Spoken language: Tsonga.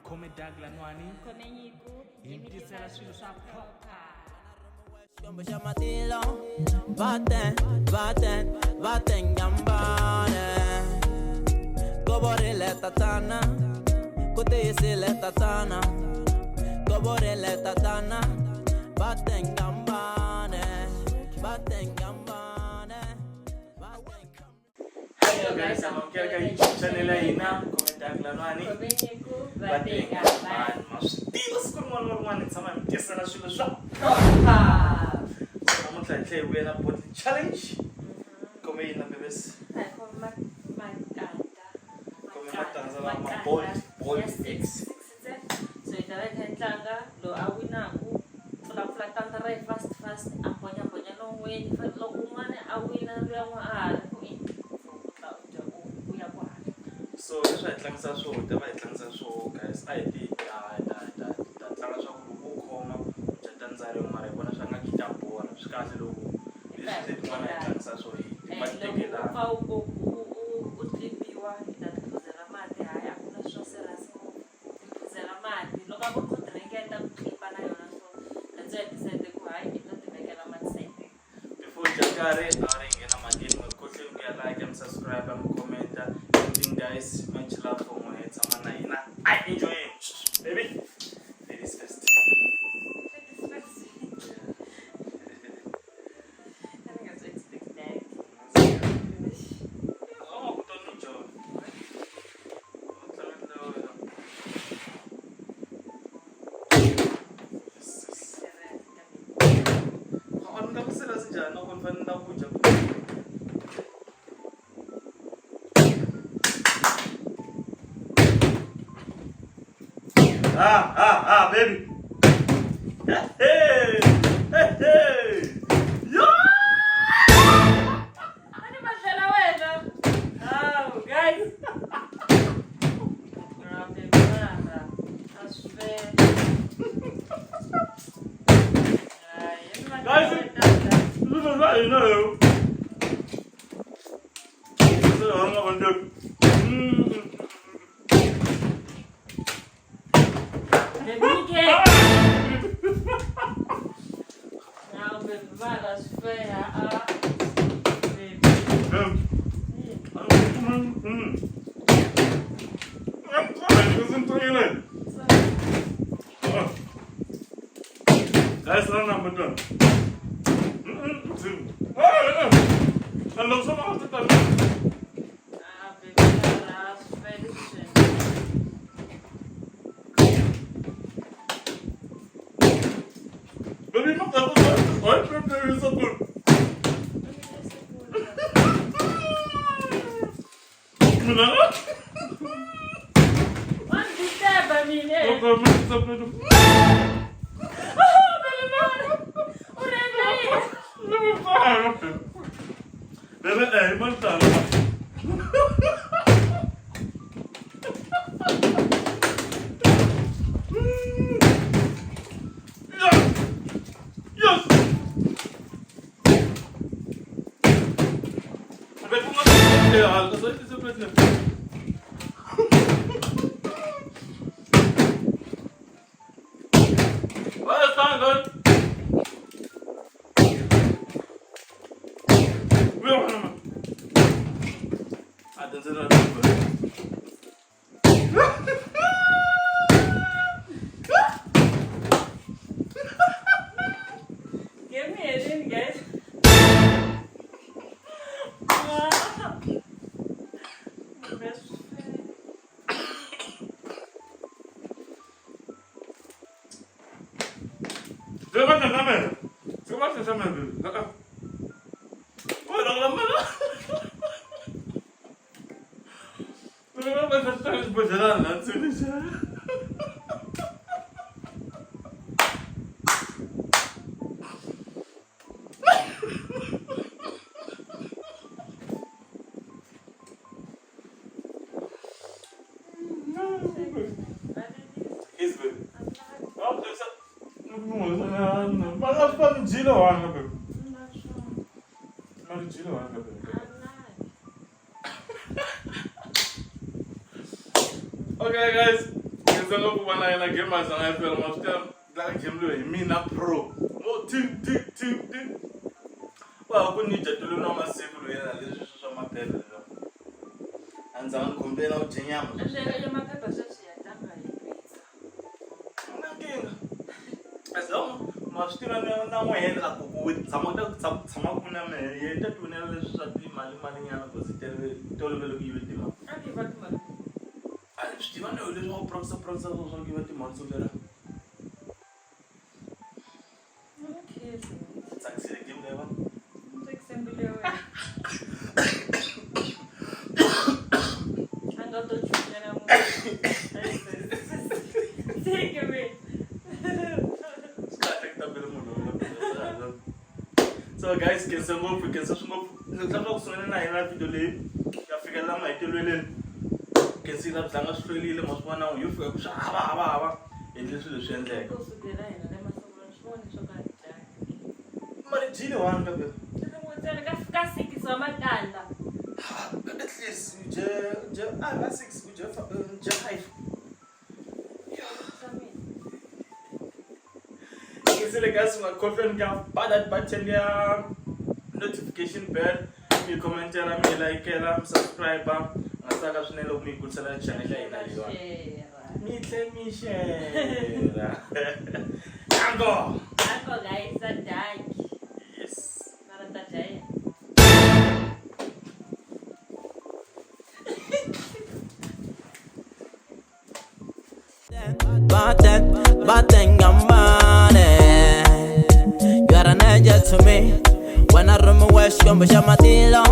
Khome Doug Lanwani. Khome Nyiko. Hi mi tisela swilo swa proper. Xikwembu xa matilo vaten vaten vatengambane govorile tatana ku tiyisile tatana govorile tatana vatengambane vatengambane. Hello guys, amamukela ka YouTube channel ya hina. Khome Doug Lanwani. Khome Nyiko. Vatenga Vatenga vanhu. Ma swi tiva siku rin'wana na rin'wana hi tshama hi mi tisela swilo swa Proper. So namuntlha hi tlhela hi vuya na bottle challenge. Khome yini na bebes? Hi khome matandza. Khome matandza lama ma bold, bold Ya six, eggs. six ntsena. So hi ta va hi kha hi tlanga lowu a winaku pfulapfula tandza ra yi fast fast a bonyabonya non'weni. Loko un'wana a wina luya n'wana a ha ri ku i u ta u dya u ya ku hala. So leswi a hi tlangisa swoho, hi ta va hi tlangisa swoho guys. A hi ti ta ta ta ta tlanga swa ku loko u khoma u dya tandza rin'we mara hi vona swa nga ki ta borha. Swi kahle loko leswi letin'wana hi tlangisa swoho hi ti ma Loko u tekelana. pfa u ku u tlimbiwa hi ta ti phuzela mati hayi a ku na swo serious ngopfu. Ti phuzela mati loko a ku ku ringeta ku tlimba na yona so that's why I decided ku hayi hi to ti vekela mati sayitini. Before dya nkarhi a ri nghena mhakeni mi khohlweni ku ya like mi subscribe mi commenta anything guys much love for n'we tshama na hina I enjoy it baby ladies first. Ladies first. I think I was expect that. Oh, ku toni joy. A ni ta ku serious njhani loko ni fanele ni ta ku dya? Ah, ah, ah, baby. Hey, hey, hey. Yo! A ni madlela wena. Oh, guys. Ah, baby, mara. I swear. Ay, ni madlela Guys, wena tata. Swilo swa hina yo. Se ha nga va Baby, Nyike. Now, baby, mara, I swear. Ah, baby. Mm. Guys, na number done. Ah, baby, mara, I swear this shit. Baby, I so good. Mina Wa ni disturb mina. Okay, mina Oh, baby, mara. U rhandza yini? Baby, eh, mantala. Yes! Yes! Baby, ma eh, alka sa ito sa. Well, done, good. Ah, Give me a ring, guys. Best friend. Sige ba sa amin? Sige ba sa amin? Wala lang naman. Wala ba sa tayo ba siya lang siya? Is baby. Oh, there's a Mara wanga baby. Mara jilo wanga baby. Okay guys, Khensa ngopfu vana yena game a zanga yi fela ma swi tiva tlanga game loyi hi mina pro mo ti ti ti ti wa ha ku ni dya tolo na masiku loyi yena leswi swa maphepha leswi a ndzi zanga ni complain u dye nyama Ende ya maphepha sweswi ya tlanga hi pizza. Na nkingha as long ma swi tiva na na n'we la ku ku tshama ta tshama tshama ku na mehe ye ta ti winela leswi swa timali mali nyana cause tolovele ku yive timali. A ni va timali. A ni swi tiva na leswi wa ku practice practice swa ku yiva timali so lera. Okay. Tsakisile game leyi va. Tsakise mbilu ya wena. A nga to chuchela munhu. Take me. Swi kahle ku tambele munhu loyi. So guys, khensa ngopfu, khensa swi ngopfu. Ndzi ku sungula na hina video leyi ya fikelela mahetelelweni. Khensile byanga swi hlwerile ma swi vona yo fika ku swi hava hava hava endle swilo leswi endleka. Ku sukela hina le masungulweni swi vone swo ka dyanga. Mali dyile one kambe. Ntsena ka ka six wa matandza. At least u dye u dye ah na six u dye u dye five. Swa mina. Khensile guys, u nga khohlweni ka ba that button ya notification bell mi commentela mi likela mi subscribe nga tsaka swinene loko mi yi kurisela channel ya hina leyiwani. Share. Mi tlhe mi share. Danko. Danko guys, danki. Yes. Mara ta dya yena. Baten, batengambane. You are an angel to me. When I room west, come matilo.